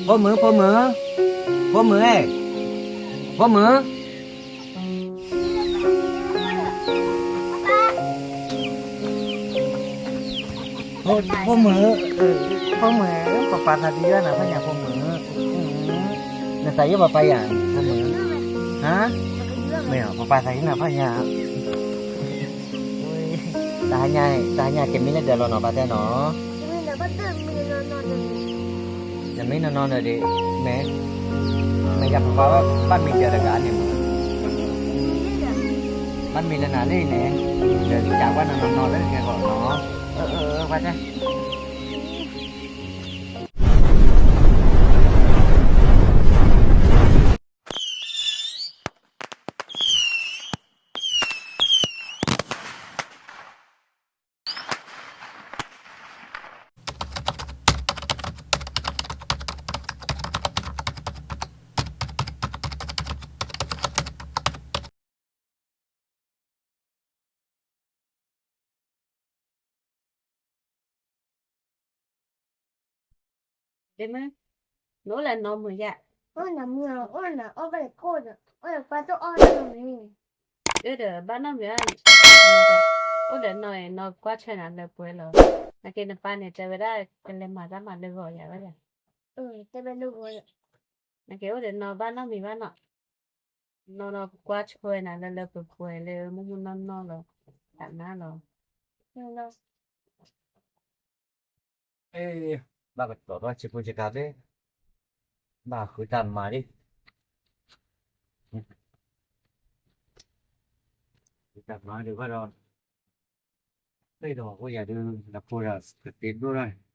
ဖိမုၣ်, ဖိမုၣ်, ဖိမုၣ်, ဖိမုၣ်, ဖိမုၣ်, ဖိမုၣ်, ပပၢ်သးဒုးယၤနၤဖးညါ ဖိမုၣ်, နသးယံာ်ပပၢ်ယၤ ဖိမုၣ်, ဟါ, မ့ၢ် ပပၢ်သးယံာ်နၤဖးညါ, တဟါညါ, တဟါညါက့ၤမံလၢဒၢးလီၤနီၤ ပၢ်တဲနီၤ. နမ့ၢ်နီၢ်နီၢ်ဒီးဒ်, မ့ၢ်, မ့ၢ်ယၤပပၢ်ဘၣ်မံဒၢးတဂၤန့ၣ်မ့ၢ်, ဘၣ်မံလၢနၤလၢအံၤန့ၣ်, ဒီးကးကွၢ်နီၢ်နီၢ်နီၢ်လၢနကဲကီးနီၤ, အၢ အၢ အၢ ပှၤတဲ တဲမ့ၢ်, နအိၣ်လၢနီၢ်မုာ်ယါ, အိၣ်နမုာ်, အိၣ်နအီၣ်ဘၣ်လၢကိၣ်ဒီး အိၣ်ဒီးကွၢ်တအီၣ်နီၢ်မုာ်, အၢဒီးဘၣ်နီၢ်မုာ်ဧါ, အိၣ်ဒီးနီၢ်အံၤ နီၢ်ကွၢ်ဆၢနၤလၢပှဲၤလီၤ, နာ်က့နပၢ်န့ၣ် တဲဝဲဒၣ် ကလဲၤမၤတၢ်မၤလၢဂီၤယၤဝဲဒၣ်, တဲဝဲလၢဂီၤ, နာ်က့အိၣ်ဒီးနီၢ်ဘၣ်နီၢ်မံၤဘၣ်နီၢ် နီၢ်နီၢ်ကွၢ်ဆၢနၤလၢလၢပှဲၤပှဲၤလၢမုၢ်မုၢ်နီၢ်နီၢ်လီၤ, တၢ်နါလီၤ, ဘၣ်ကတီၤထီၣ်ဆ့ဖိဆ့ကၤသ့, ဘၣ်ဃုတၢ်မၤလံ, ဃုတၢ်မၤဒုးဘၣ်ဒီး, သ့ၣ်ဒီးအိၣ်ယၤဒုး နဖိဒီးကသ့ဒိၣ်ထီၣ်န့ၣ်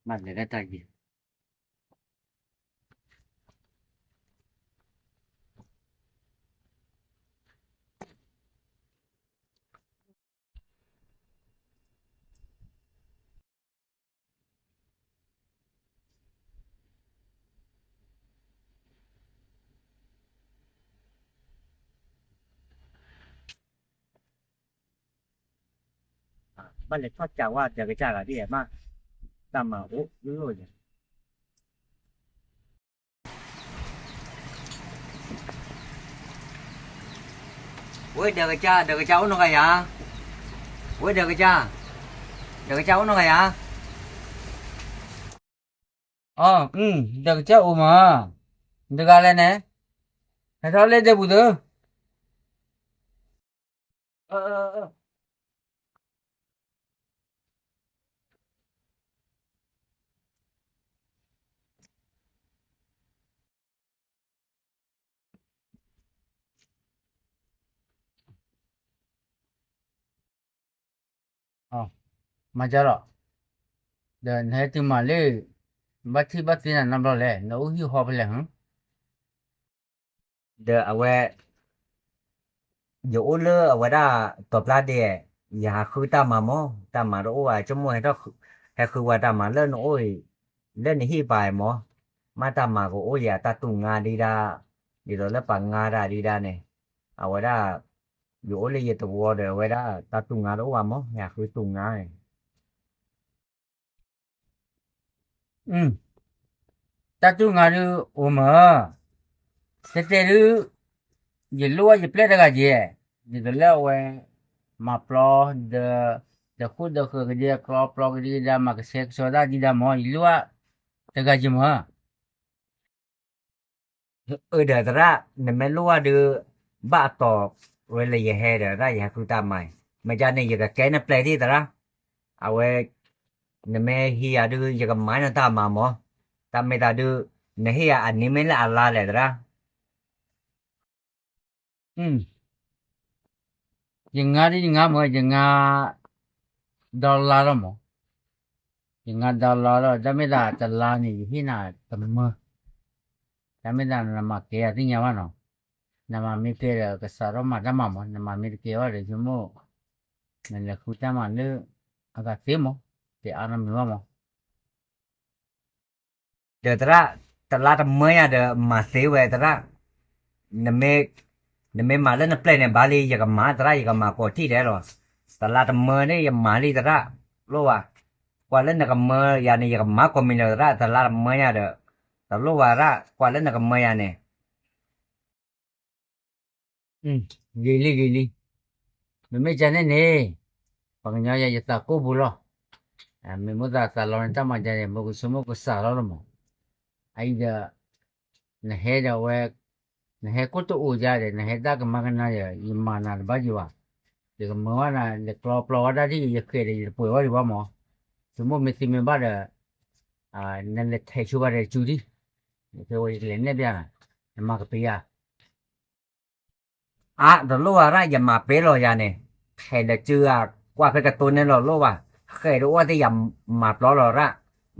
မၤလဲၤဒၣ်တၢ်ဂ့ၤ, ဘၣ်လဲၤထီၣ်ကးဝဲဒီးကစၢ်ဂၤဒ်အံၤမး, တၢ်မၤအိၣ်လီၤယၤ ဝဲဒီးကစၢ်, ဒီးကစၢ်အိၣ်နီၢ်ဂၤယၤ, ဝဲဒီးကစၢ်, ဒီးကစၢ်အိၣ်နီၢ်ဂၤယၤ, အၢ, ဒီးကစၢ်အိၣ်မး, တဂၤလဲၣ်န့ၣ်, ဟဲထီၣ်လၢဒဲပူၤသု မၤကလီၤ, ဒီးနဟဲတုၤမၤလၢ ဘၣ်ထံၣ်ဘၣ်သ့နၤနီတဘျီလဲၣ်, နအိၣ်ဟံၣ်ဟီဖဲလဲၣ်ဟါ ဒီးအဝဲ ယအိၣ်လၢအဝဲဒၣ်တီၤပျၢ်ဒဲး, ယဟးဃုတၢ်မၤမး, တၢ်မၤတအိၣ်ဘၣ်, ဆိကမိၣ်ဟဲဃုဝဲတၢ်မၤလၢနအိၣ်အံၤ, လၢနဟံၣ်ပၤအံၤမး, မ့ၢ်တၢ်မၤကအိၣ်ယၤတၢ်တူၢ်ငါဒံးဒၣ်, ဒ်သိးလၢပှၤငါတၢ်ဒံးဒၣ်န့ၣ်, အဝဲဒၣ် ယအိၣ်လၢယသဝီဒီးအဝဲဒၣ်တၢ်တူၢ်ငါတအိၣ်ဘၣ်မး, ယဟးဃုတူၢ်ငါန့ၣ် တၢ်တူၢ်ငါဒုးအိၣ်မး, တဲတဲဒုး, ယလိၣ်ဘၣ်ယပျဲၢ်တဂၤယဲၢ်, ဒ်သိးလၢအဝဲ မၤပျီ, ဒီး, ဒီးဃိၣ်ဒီးဃၢၤကဒံအကျီပျီကဒံကဒါ မၤကဆှဲကဆှီတၢ်ဒံးဒၣ်မး, ယလိၣ်ဘၣ်တဂၤယဲၢ်မး အၢ ဒီးသရၣ်, နမ့ၢ်လိၣ်ဘၣ်ဒုး ဘၣ်အတီၤဝဲလၢယဟဲဒီးသရၣ် ယဟဲဃုတၢ်မၤ, မ့ၢ်ဒ်န့ၣ် ယကကဲနပျဲၢ်ဒံးသရၣ်, အဝဲ နမ့ၢ်ဟံးယၤဒုး ယကမၤနတၢ်မၤမး, တၢ်မ့ၢ်သးဒုး နဟ့ၣ်ယၤအန့ၣ်မ့ၢ်လၢအလါလဲၣ်သရၣ် ယငါဒ်ယငါမး ယငါ dollar လီၤမး, ယငါ dollar လီၤ, တၢ်မ့ၢ်သးတလါန့ၣ် ယဟ့ၣ်နၤတမၢ, တၢ်မ့ၢ်သးနမၤကဲအသ့ၣ်ညါဘၣ်နီၤ, နမၤမ့ၢ်ကဲဒီး ကစးထီၣ်မၤတၢ်မၤမး, နမၤမ့ၢ်တကဲဘၣ်ဒီး ဆိကမိၣ် နလဲၤဃုတၢ်မၤလၢ အဂၤသ့မး, တဲအါနီတမံၤဘၣ်မး ဒီးသရၣ်, တလါတမၢယၤဒီးမၤသ့ဝဲသရၣ်, နမ့ၢ်မၤလၢနပျဲၢ်န့ၣ် ဘၣ်လံ ယကမၤသရၣ် ယကမၤကိးထံၣ်ဒဲးလီၤ. တလါတမၢန့ၣ် ယမၤလံသရၣ်, လိၣ်ဘၣ်. ကွၢ်လၢနကမၢယၤန့ၣ် ယကမၤကိးမံၤလၢသရၣ်, တလါတမၢယၤဒီး တလိၣ်ဘၣ်သရၣ်, ကွၢ်လၢနကမၢယၤန့ၣ် ဂ့ၤလံ ဂ့ၤလံ. မ့မ့ၢ်ကန့ၣ်န့ၣ် ပှၤကညီယၤ ယသးကိၢ်ပူၤလီၤ. မ့ၢ်မိၣ်သးသးလီန့ၣ် တၢ်မၤကန့ၣ် မိၢ်ကဆိကမိၣ်ကစၢ်လီၤလီၤမး. အအံၤဒီး နဟဲဒီးဝဲ နဟဲကိၣ်တအိၣ်ယၤဒီး နဟဲဒၣ်ကမၤကနၤဒီး ယမၤနၤတဘၣ်ယံၤဘၣ်. ယကမၤဝဲနၤ လဲၤကျီပျီဝဲဒၣ်ဒ် ယဃဲးဒီးယတပှဲၤဝဲဒံးဘၣ်မး. ဆိကမိၣ်မ့ၢ်သ့မ့ၢ်ဘၣ်ဒီး နလဲၤထဲးဆိပာ်ဒီးစုဒံး, ဖဲဝဲယကလဲၤနဲၣ်ပျးနၤ, နမၤကပ့ၤဧါ. အါ တလိၣ်ဘၣ်ရၣ် ယမၤပ့ၤလီၤယၤန့ၣ်, ထဲးလၢစုဧါ, ကွၢ်ဖဲကတိၤန့ၣ်လီၤလိၣ်ဘၣ်, ဃဲးတအိၣ်သ့ၣ်ယၤမၤပျီလီၤရၣ်,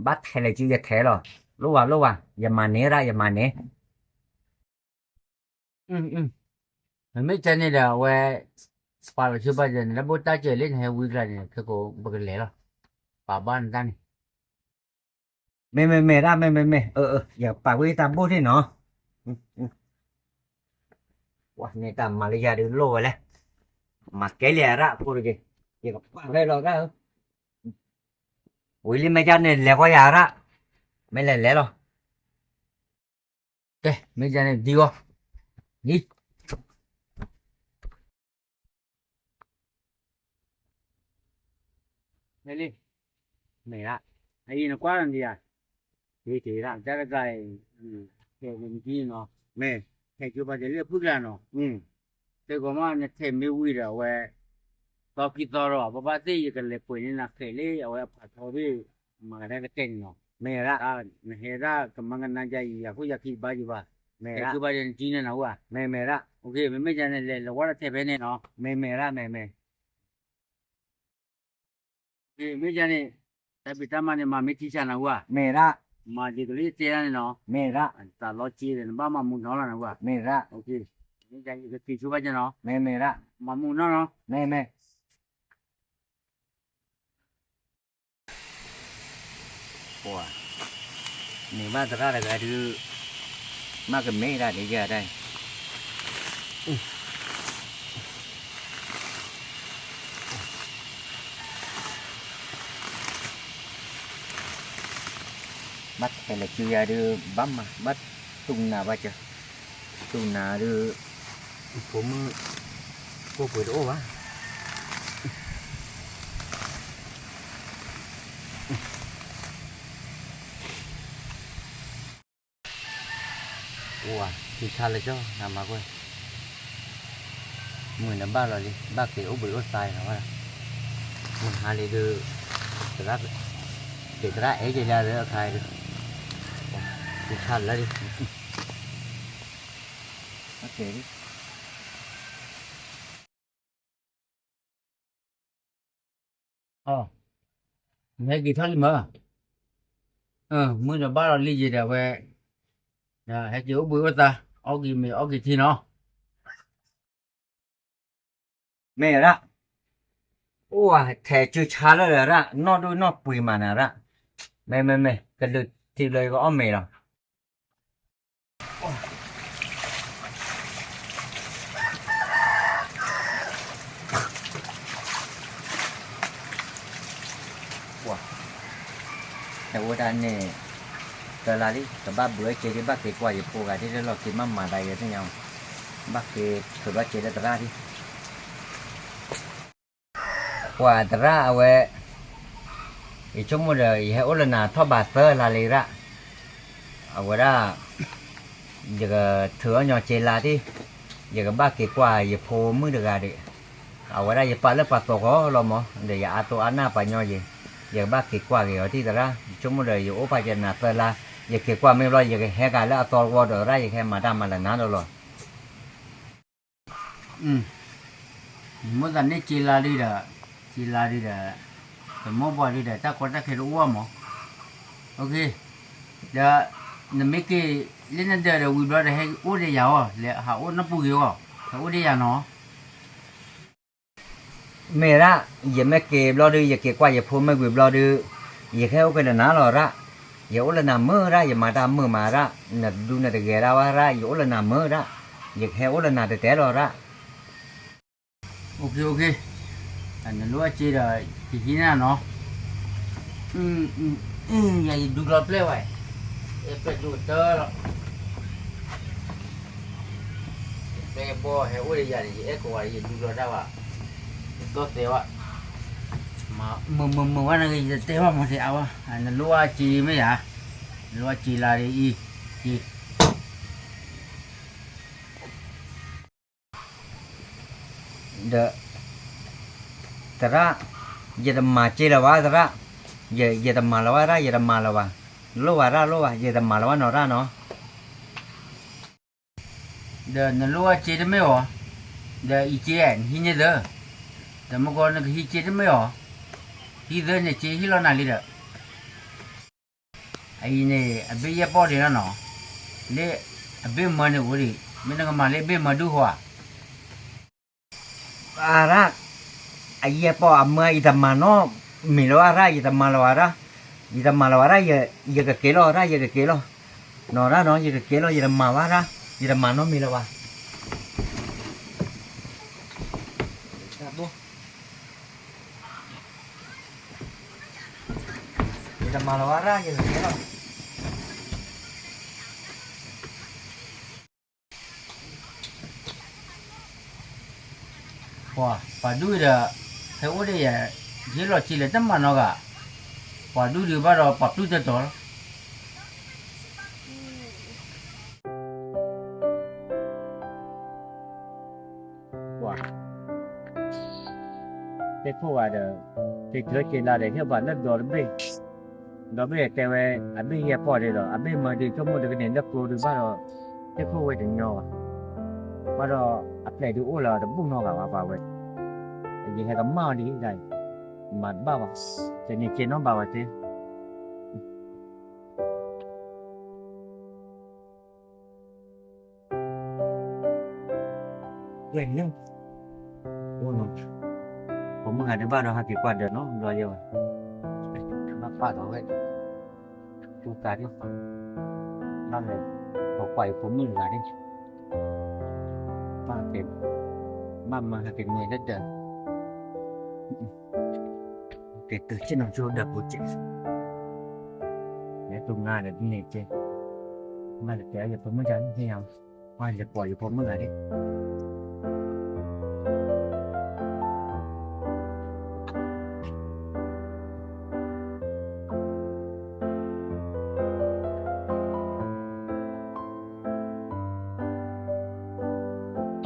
ဘၣ်ထဲးလၢစုယထဲးလီၤ, လိၣ်ဘၣ်လိၣ်ဘၣ်, ယမၤန့ၢ်ရၣ် ယမၤန့ၢ် မ့မ့ၢ်ကန့ၣ်ဒီး အဝဲ ပာ်လီၤဆူဘၣ်ယၤန့ၣ် လၢဘိၣ်တၢ်စၢၤလၢနဟဲဝံကျါန့ၣ် ခဲကိးပကလဲၤလီၤ, ပာ်ဘၣ်နတၢ်န့ၣ်, မ့မ့ၢ်မ့ၢ်ရၣ် မ့မ့ၢ်မ့ၢ်, ယပာ်ဝံတၢ်ဘိၣ်ထံၣ်နီၤ, ဝဲန့ၣ်တၢ်မၤလၢယၤဒုးလိၣ်ဝဲလဲၣ်, မၤကဲလံရၣ်ဖိတက့ၢ်, ယကပာ်ဝဲလီၤရၣ်ဧၢ, ဝံၤလံမ့ၢ်ကန့ၣ် လဲၤဃီယၤရၣ်, မ့ၢ်လဲၤလဲၤလီၤ ကဲ မ့ၢ်ဒ်န့ၣ်ဒ်အီၤ, ဒ်, မ့ၢ်လံ, မ့ၢ်ဒၣ်, အအံၤနကွၢ်လီၤဒံးဧါ, တၢ်တဂၤအံၤ, ခဲကနံၣ်နီၤ, မ့ၢ်, ခဲကဘၣ်တဲလၢဖုကျါနီၤ, တဲကီးမ့ၢ်နထဲးမ့ၢ်ဝံၤဒီးအဝဲ, သီခံသီဒီး ဘၣ်ဘၣ်သ့ၣ်ယကလဲၤပှ့ၤန့ၢ်နၤဃဲးလၢအဝဲအဖးထီသ့ၣ်, မၤကဒၣ်ကတဲာ်န့ၣ်နီၤ, မ့ၢ်ဒၣ်, နဟဲဒၣ်ကမၤကနါယၤအံၤ ယၤခိၣ်ယၤခံဘါယံၤဘၣ်, မ့ၢ်ဒၣ်, နထံၣ်ဘၣ်ဒီးနထံၣ်န့ၢ်နၤဝဲ, မ့ၢ်မ့ၢ်ဒၣ်, မ့မ့ၢ်ဒ်န့ၣ် လဲၤလီၤဝဲဒီးထဲးဖဲန့ၣ်နီၤ, မ့ၢ်မ့ၢ်ဒၣ် မ့ၢ်မ့ၢ် မ့ၢ်ဒ်န့ၣ်, တၢ်ဖံးတၢ်မၤန့ၣ် မၤမ့ၢ်ထံဆးနၤဝဲ, မ့ၢ်ဒၣ်, မၤဒ်သိးလၢယတဲဒၣ်န့ၣ်နီၤ, မ့ၢ်ဒၣ်, တၢ်လီၤက့ဒီး နဘၣ်မၤမူနီၤလီၤနၤဝဲ, မ့ၢ်ဒၣ်, ယကက့ၤဆိဘၣ်ကနီၤ, မ့ၢ်မ့ၢ်ဒၣ်, မၤမူနီၤနီၤ, မ့ၢ်မ့ၢ် ပှၤ, န့ၢ်ဘၣ်သရၣ်တဂၤဒုး, ဘၣ်ကမ့ၢ်ဒၣ်ဒ်ယၤဒၣ်, ဘၣ်ထဲးလၢစုယၤဒုး, ဘၣ်မၤ, ဘၣ်တူၢ်နၤဘၣ်က, တူၢ်နၤဒုး, ဖိမုၣ်, ကိၣ်ပှ့ၤတအိၣ်ဘၣ်. အိၣ်ဝဲ, ထံဆါလၢကၠီ, နမၤကွၢ်, မုၢ်နဘၣ်လီၤလံ, ဘၣ်က့ၤအိၣ်ဘှံးအိၣ်သါလီၤဝဲဒၣ်, မုၢ်ဟါလံဒုး, သရၣ်, က့ၤသရၣ်အဲၣ်က့ၤလၢအခါဒုး, ထံဆါလၢလံ, ဘၣ်က့ၤလံ နဟဲက့ၤထီၣ်လံမၢ်, မုၢ်ဒီးဘၣ်လီၤလံယံၤဒီးဝဲ, ဟဲက့ၤအိၣ်ဘှံးအိၣ်သါ, အီၣ်က့ၤမ့ၤအီၣ်က့ၤထံနီၤ, မ့ၢ်ရၣ်, အိၣ်ထဲးစုဆါလၢလၢရၣ်, နီၢ်ဒိၣ်နီၢ်ပှံၤမးနၤရၣ်, မ့မ့မ့ၢ်, ကလုာ်ထံဘျီယကအီၣ်မ့ၤလီၤ. ပှၤ, ဟဲအိၣ်ဒၣ်န့ၣ်, တၢ်လါလံ, ကဘၣ်ဘုးအီၣ်က့ၤဒ်ဘၣ်က့ၤကွၢ်ယဖိဂၤဒ်လၢလီၢ်ခံမးမၤသးယဲၢ်သ့ၣ်ညါ, ဘၣ်က့ၤထုးဘၣ်က့ၤလၢသရၣ်ဒ် ပှၤသရၣ်အဝဲ, ယဆိကမိၣ်ဒီး ယဟဲအိၣ်လၢနၤထီၣ်ဘးသၢလါလံရၣ်, အဝဲဒၣ်, ယကထုးအီၣ်ညီစ့လါတံၢ်, ယကဘၣ်က့ၤကွၢ်ယဖိမုၣ်တဂၤဒီး, အဝဲဒၣ်ယပာ်လၢပှၤသီၣ်ဂီၤလီၤမး ဒီးယအါတိအါနၢ်ပှၤညီယဲၢ်, ယကဘၣ်က့ၤကွၢ်က့ၤအီၤတံၢ်သရၣ်, ယဆိကမိၣ်ဒီးယအိၣ်ဖးကဲနၤသၢလါ, ယက့ၤကွၢ်မ့ၢ်ဘျီ ယကဟဲကၤလၢအသီတဝီဒီးသရၣ် ယကဟဲမၤတၢ်မၤလၢနၤဒီးလီၤ. ယမိၣ်သးန့ၢ်စ့လါဒုဒီး, စ့လါဒုဒီး, တမိၢ်ပှၢ်ဒုဒီး တၢ်ကီတၢ်ခဲတအိၣ်ဘၣ်မး, ဒီး, နမ့ၢ်က့ၤလၢနဒၢးဒီးဝံၤဘျီဒီး ဟဲအိၣ်ဒီးယၤအီၤ, လဲၤဟးအိၣ်နီၢ်ပူၤဂ့ၤအီၤ, ဟဲအိၣ်ဒီးယၤနီၤ. မ့ၢ်ရၣ်, ယမ့ၢ်က့ၤဘျီဒု ယက့ၤကွၢ်ယဖိမုၣ်ကွံာ်ဘျီဒု, ယကဟဲအိၣ်က့ၤဒီးနၤလီၤရၣ်. ယအိၣ်လၢနၤမုာ်ရၣ်, ယမၤတၢ်မုာ်မးရၣ်, နဒူနတဂဲၤဒၣ်ဝဲရၣ်, ယအိၣ်လၢနၤမုာ်ရၣ်, ယကဟဲအိၣ်လၢနၤတဲတဲလီၤရၣ်. အိၣ်က့ၤ အိၣ်က့ၤ, နလိၣ်အစ့ဒီး ယဟံးန့ၢ်နီၤ, ယဒူကျီၤပျဲၢ်ဝဲ, အဲၣ်ပျဲၢ်ဒူကတၢၢ်လီၤ, ပျဲၢ်ဘီၣ်ဟဲအိၣ်ဒီးယၤန့ၣ် ယအဲၣ်ကိးဝဲ ယဒူကျီၤတၢ်ဘၣ်, ယသီၣ်သဲးဘၣ်, မုာ်မုာ်မုာ်ဝဲန့ၣ် ယတတဲဘၣ်မၤတ့ၢ်အါဝဲ, နလိၣ်အစ့မ့ၢ်ယၤ, နလိၣ်အစ့လၢဒ်အံၤ, ဒီး သရၣ်, ယတမၤစ့လၢၤဘၣ်သရၣ်, ယတမၤလၢၤဘၣ်ရၣ်, ယတမၤလၢၤဘၣ်, လိၣ်ဘၣ်ရၣ်လိၣ်ဘၣ်, ယတမၤလၢၤဘၣ်နီၤရၣ်နီၤ, ဒီးနလိၣ်အစ့တမ့ၢ်အီၤ, ဒီးအံၤစ့ နဟံးန့ၢ်သၢ, ဒီးမ့ၢ်ကီးနကဟံးစ့တမ့ၢ်အီၤ, ဟံးသၢန့ၣ်စ့ဟံးလီၤနၤလံဒီး အအံၤန့ၣ် အဘ့ၣ်ယဲၢ်ပီၢ်ဒံးလီၤနီၤ, လၢအဘ့ၣ်မၢန့ၣ်အိၣ်ဒံး, မ့ၢ်နကမၤလၢအဘ့ၣ်မၢဒုဃီဧါ, အရၣ်, အယဲၢ်ပီၢ်အမၢ ယတမၤနီတမံၤလၢၤဘၣ်ရၣ်, ယတမၤလၢၤဘၣ်ရၣ်, ယတမၤလၢၤဘၣ်ရၣ်, ယကက့ၤလီၤရၣ်, ယကက့ၤလီၤ, နီၤရၣ်နီၤ, ယကက့ၤလီၤ, ယတမၤဘၣ်ရၣ်, ယတမၤနီတမံၤလၢၤဘၣ်. ယတမၤလၢၤဘၣ်ရၣ်, ယကက့ၤလီၤ. ပှၤဒူၣ်ဒီး ဟဲအိၣ်ဒီးယၤ, ဟ့ၣ်လီၤစ့လဲၣ်တမၤနီတဂၤ, ပှၤဒူၣ်ဒုးဘၣ်ဒီးပှၤပျုၢ်တတီၤလီၤ. ပှၤ သ့ၣ်ခိၣ်ဂၤဒီး သ့ၣ်ထၢက့ၤလၢဒီး ဟ့ၣ်ဘၣ်လၢဒီတဘ့ၣ်, ဒီဘ့ၣ်တဲဝဲ အဘ့ၣ်ယဲၢ်ပီၢ်ဒံးဒီး အဘ့ၣ်မၢဒုးဆိကမိၣ်ဒုးကန့ၢ်လၢကျိဒုးဘၣ်ဒီး သ့ၣ်ခိၣ်ဝဲတညီဘၣ်, ဘၣ်ဒီးအပျဲၢ်ဒုးအိၣ်လၢတဘူၣ်နီတဂၤဘၣ်ပှၤဝဲ, ယဟဲကမၣ်အီၤဒ်အံၤ, မၤတဘၣ်ဘၣ်, တန့ၢ်က့ၤနီတဘၣ်ဝဲသ့ ဝဲၢ်လၢ အိၣ်နီၤ, ဖိမုၣ်ဂၤဒုးဘၣ်ဒီးဟဲက့ၤကွၢ်ဒၢးနီၤ ဘျီယဲၢ်ဝဲ, ဘၣ်ပာ်ဒီးဝဲ, တူၢ်သးဒ်, ဘၣ်လဲၤ, ပကွၢ်အံၤဖိမုၣ်ဂၤဒ်, ဘၣ်က့ၤ, ဘၣ်မၤဟဲက့ၤနွံလၢဒၢး, က့ၤတုၤဆ့ၣ်နီၤဆိဒၢးပူၤက့ၤ, လဲၤတူၢ်ငါဒီးန့ၣ်က့ၤ, ဘၣ်လဲၤတဲအယဖိမုၣ်ဂၤန့ၣ်ဟ့ၣ်ယၤ, ကွၢ်လဲၤကွၢ်ယဖိမုၣ်ဂၤဒ်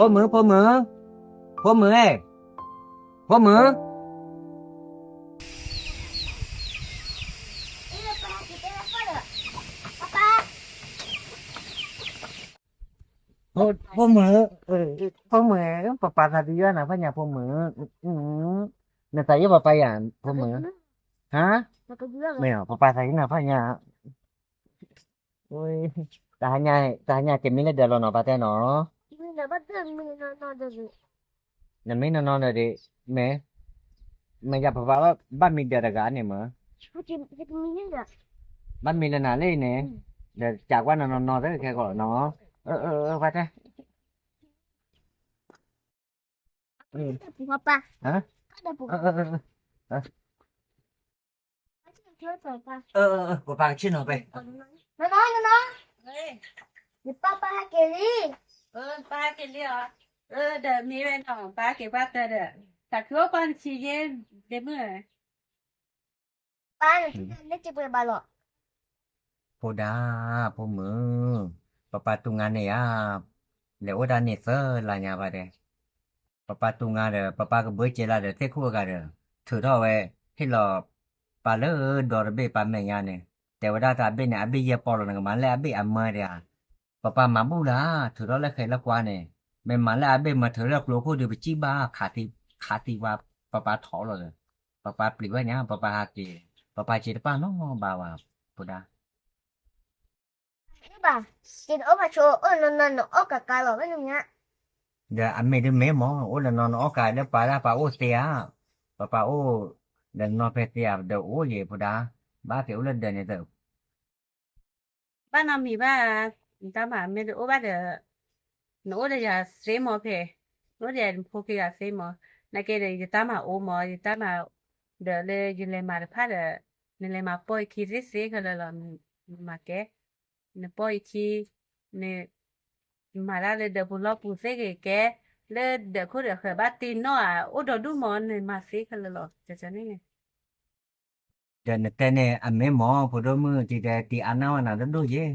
ဖိမုၣ်, ဖိမုၣ်, ဖိမုၣ်, ဖိမုၣ်, ဖိမုၣ်, ဖိမုၣ်, ပပၢ်သးဒုးယၤနၤဖးညါ ဖိမုၣ်, နသးယဲၢ်ပပၢ်ယၤ ဖိမုၣ်, ဟါ, မ့ၢ် ပပၢ်သးယဲၢ်နၤဖးညါ တဟါညါ, တဟါညါက့ၤမံလၢဒၢးလီၤနီၤ ပၢ်တဲနီၤ, နမံနီၤနီၤဒီးဒ်, မ့ၢ်, မ့ၢ်ယၤပပၢ်ဘၣ်မံဒၢးတဂၤန့ၣ်မ့ၢ်, ဘၣ်မံလၢနၤလံန့ၣ်, ဒီးကးကွၢ်နီၤနီၤနီၤတခဲကီးနီၤ, ပၢ်တဲ ပပၢ်, ပပၢ်ကဆ့ၣ်နီၤပဲ, နနီၤ, နနီၤ, ယပၢ်ပၢ်ဟဲက့ၤလံ, ပၢ်ဟဲက့ၤလံဧါ, ဒီးမ့ၢ်ဝဲနီၤ ပၢ်ဟဲက့ၤဘၣ်တၢ်ဒီး, တၢ်ခုအိၣ်ပၢ်နဆံးယဲ, ဒ့မုၣ် ပၢ်နထံၣ်လၢက့ၤပှဲၤဘၣ်လီၤ, ဖိဒါ, ဖိမုၣ်, ပပၢ်တူၢ်ငါန့ၣ်ဧါ, လဲၤအိၣ်ဒၣ်န့ၣ်သၢလါညါဘၣ်ဒဲး, ပပၢ်တူၢ်ငါဒီး ပပၢ်ကဘၢကဲလၢဒီးသ့ၣ်ခိၣ်အဂၤဒီး, ထုးထီၣ်ဝဲ, ဟ့ၣ်လီၤ, ပၢ်လၢဒီတဘ့ၣ်ပၢ်မဲာ်ညါန့ၣ်, တဲဝဲဒၣ်တၢ်အဘ့ၣ်န့ၣ် အဘ့ၣ်ယဲၢ်ပီၢ်လီၤ နကမၤလၢအဘ့ၣ်အမၢဒံးဧါ, ပပၢ်မၤဘူၣ်လၢ, ထုးထီၣ်လၢဃဲလၢကွါန့ၣ်, မ့ၢ်မၤလၢအဘ့ၣ်မၢထုးလၢကျိခိၣ်ဒုးပစံၣ်ဘၣ်, ခးသံဝါ, ပပၢ်ထီၣ်လီၤဒီး, ပပၢ်ပျံၤဝဲညါ ပပၢ်ဟးက့ၤ, ပပၢ်စ့တပာ်နီတဘၣ်ဘၣ်, ဖိဒါ ဘၣ်, က့ၤတအီၣ်ဘၣ်ဆိ အိၣ်နီၤနီၤ နအီၣ်ကးကါလီၤ ဝဲန့ၣ်ညါ, ဒီးအမ့ၢ်ဒ်မ့ၢ်မ့ၢ် အိၣ်နီၤနီၤ နအီၣ်ကးလၢပၢ်ဒၣ်ပၢ်အိၣ်သ့ဧါ, ပပၢ်အိၣ်, ဒီးနီၤဖဲသ့ဧါ ဒီးအိၣ်ယဲၢ်ဖိဒါ, ဘၣ်က့ၤအိၣ်လၢဒၢးန့ၣ်သၢ ဘၣ်နီတမံၤဘၣ်, နတၢ်မၤမ့ၢ်တအိၣ်ဘၣ်ဒီး, နအိၣ်ဒီးယၤသ့မးဖဲ, နအိၣ်ဒီးယၤနဖိခံဂၤသ့မး, နာ်က့ဒီးယတၢ်မၤအိၣ်မး, ယတၢ်မၤ, ဒီးလၢယလဲၤမၤတဖၣ်ဒီး, နလဲၤမၤပိာ်ယခံသ့သ့ခဲလၢာ်လီၤ, နမၤကဲ, နပိာ်ယခံ, န မၤတၢ်လၢဒၢးပူၤလီၢ်ပူၤသ့ဂ့ၤကဲ, လၢဒၢးခိၣ်ဒၢးဃၢၤဘၣ်တ့ၢ်နီၣ်ဧါ, အိၣ်ဒီးဒူၣ်မး နမၤသ့ခဲလၢာ်လီၤ, န့ၣ် ဒီးနတဲန့ၣ်အမ့ၢ်မး ဖိဒိၣ်မုၣ် တံၤတဲတံၤအါနၢ်ဝဲနၤတဒိၣ်ယဲ,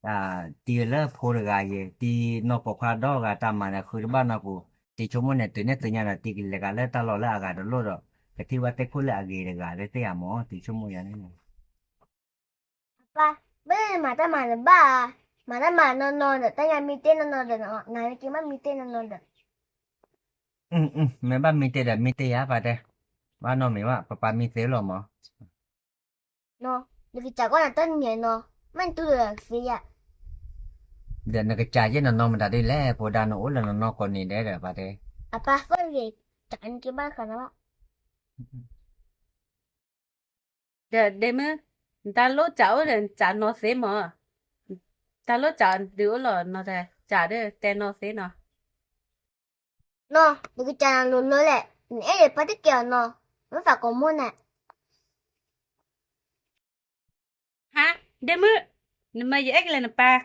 တံၤလၢဖိတဂၤယဲ, တံၤနီၢ်ပိာ်ခွါဒီဂၤတၢ်မၤန့ၣ် ဃုတဘၣ်နီၢ်ပူၤ, တံၤဆိကမိၣ်န့ၣ် တုၤန့ၣ်သ့ၣ်ညါဒီး တံၤကလဲၤကးလၢတၢ်လီၢ်လၢအဂၤတလိၣ်ဒီး, ကထံၣ်ဝဲသ့ၣ်ခိၣ်လၢအဂ့ၤတဂၤလၢသ့ၣ်ဧါမး တံၤဆိကမိၣ်ယၤန့ၣ် အပၢ်, ဘၣ်မၤတၢ်မၤတဘၣ်ဧါ, မၤတၢ်မၤနီၢ်နီၢ်ဒီး တၢ်ညါမံတ့ၢ်နီၢ်နီၢ်ဒီး, နၤလၢက့ၤဘၣ်မံတ့ၢ်နီၢ်နီၢ်ဒီး, မ့ၢ်ဘၣ်မံတ့ၢ်ဒီးမံတ့ၢ်ယၤပၢ်တဲ, ဘၣ်နီတမံၤဘၣ် ပပၢ်မံသ့လီၤမး, နကစၢ်ကွၢ်နၤတၢ်နံၤနီၤ, မ့ၢ်နတူၢ်လိာ်သ့ယၤ, ဒီးနကစၢ်ယဲၢ်နနီၢ်မတၤဒ်လဲၣ် ဖိဒါနအိၣ်လၢနနီၢ်ကိးနံၤဒဲးဒီးပၢ်တဲ, အပၢ်သ့ၣ်ဂ့ၤ, တၢ်နက့ၤဘၣ်ဃးနၤဘၣ် ဒီးဒ့မုၣ်, နတၢ်လိၣ်စးအိၣ်ဒီးနစးနီၤသ့မး, တၢ်လိၣ်စးဒုးအိၣ်လီၤနီၤ, စးဒီးတဲနီၤသ့နီၤ, နီၤ နကစးနၤလိၤလိၤလဲၣ်, နအဲၣ်ဒိးပၢ်တကဲအီၤနီၤ, မ့ၢ်သးကိးမိၢ်န့ၣ် ဟါ, ဒ့မုၣ်, နမၤယအဲၣ်ကလဲၤနပၢ်,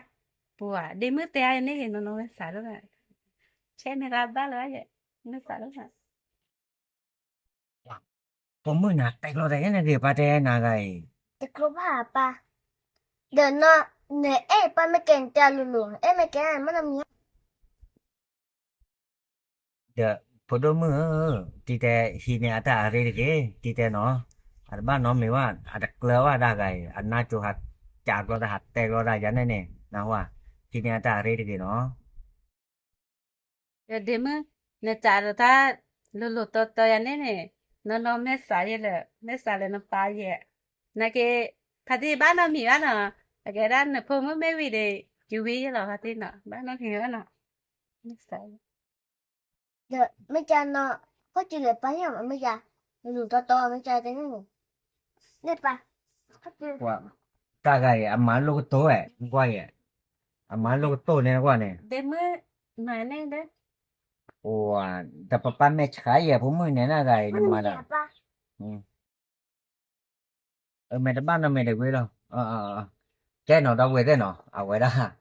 ပှၤဒ့မုၣ်တဲအါယန့ၣ်ဂ့ၤနီၤနီၤ မ့ၢ်သးလိၣ်ဘၣ်, ဆဲးမ့ၢ်ရၣ်ဘၣ်လၢၤဘၣ်ယဲ, မ့ၢ်သးလိၣ်ဘၣ် ပိာ်မုၣ်နၤတဲကျိတၢ်ယဲန့ၣ်ဂ့ၤ ပၢ်တဲနၤဂၤအံၤ, တကျိဘၣ်ပၢ်, ဒီးနီၤ, နအဲၣ်ပၢ်မ့ၢ်ကဲနတဲလိၤလိၤ, အဲၣ်မ့ၢ်ကဲမ့ၢ်နီတမံၤ ဒီးဖိဒိၣ်မုၣ်ဧၢ, တံၤတဲဟံးန့ၢ်အတၢ်အရ့တဂ့ၤ, တံၤတဲနီၤ, အတဘၣ်နီတမံၤဘၣ်, အတကျၢၤဘၣ်ဒၣ်ဂၤအံၤ, အနါစိၤဟးစးကျိတၢ်ဟးတဲကျိတၢ်ယၤန့ၣ်န့ၣ်, နၢ်ဟူဧါ, ဟံးန့ၢ်အတၢ်အရ့တဂ့ၤနီၤ ဒီးဒ့မုၣ်, နစးဒီးတၢ်လိၤလိၤတီတီယၤန့ၣ်န့ၣ်, နီၢ်နီၢ်မ့ၢ်စးယဲလၢ, မ့ၢ်စးလၢနပၢ်ယဲ, နာ်က့, ဖါတံၢ်ဘၣ်နီတမံၤဘၣ်နီၤ, အကဲဒၣ်နဖိမုၣ်မ့ၢ်ဝံၤဒီး, ယဝံယဲလီၤဖါတံၢ်နီၤ, ဘၣ်နီတမံၤဘၣ်နီၤ, မ့ၢ်စး ဒီးမ့ၢ်ကနီၤ, ဟီၣ်ကၠူလဲၤပၢ်ယဲမ့ၢ်က, လိၤလိၤတီတီမ့ၢ်ကတဲန့ၣ်, န့ၣ်ပၢ်, တၢ်ဂၤအံၤ အမၤလိကတိၢ်ဝဲ, ကွၢ်ယဲ, အမၤလိကတိၢ်န့ၣ်ကွၢ်န့ၣ်, ဒ့မုၣ်, မၤန့ၣ်ဒီး, အိ, တပပၢ်မဲာ်ဆှးယဲ ဖိမုၣ်န့ၣ် နဂၤအံၤနမၤဒီး, အမဲာ်တဘၣ်နီတမံၤတဂ့ၤလီၤ, ကဲနီၤ ဒီပုၢ်ဝဲၢ်သ့ၣ်နီၤ အဝဲဒၣ်,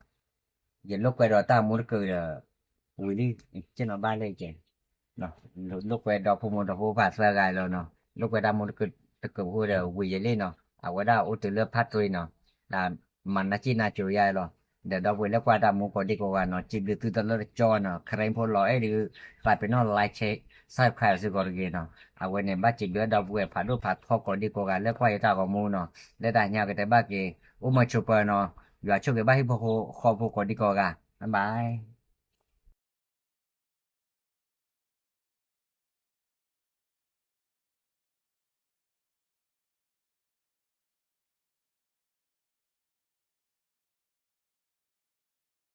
ယလိာ်ကွဲဒီးတၢ်မူတကုာ်ဒီး, ဝံၤလံ, ကဲနီၤဘၣ်လၢကဲ လိာ်ကွဲဒီးဖိမုၣ်ဒီဖိဖးသၢဂၤလီၤနီၤ, လိာ်ကွဲတၢ်မူတကုာ်ဖိဒီးဝံၤယဲလံနီၤ, အဝဲဒၣ်အိၣ်တုၤလၢဖးတရံးနီၤ, ဒီးမၤနၢ်စံၣ်နၢ်စိၤယါလီၤ, ဒီးဒီပုၢ်ဝဲၢ်လၢကွၢ်တၢ်မူကိးဒံကိးဂၤနီၤ စံးဘျုးသုတလၢတကၠီနီၤ, ခရံာ်ဖိလီၤအဲၣ်ဒုး, သးပ့ၤနီၣ် like, share, subscribe စ့ၢ်ကီးတဂ့ၤနီၤ, အဝဲန့ၣ်ဘၣ်စံးဘျုးဒီပုၢ်ဝဲၢ်ဖးဒိၣ်ဖးထီကိးဒံကိးဂၤလၢကွၢ်ယတၢ်ဂီၤမူနီၤ, လၢတၢ်ညါကတဲဘၣ်က့ၤ, အိၣ်မုာ်ဆိးပၢၤနီၤ, ယွၤဆိၣ်ဂ့ၤဘၣ်ဟံၣ်ဖိဃီဖိကိးဒံကိးဂၤ, bye bye.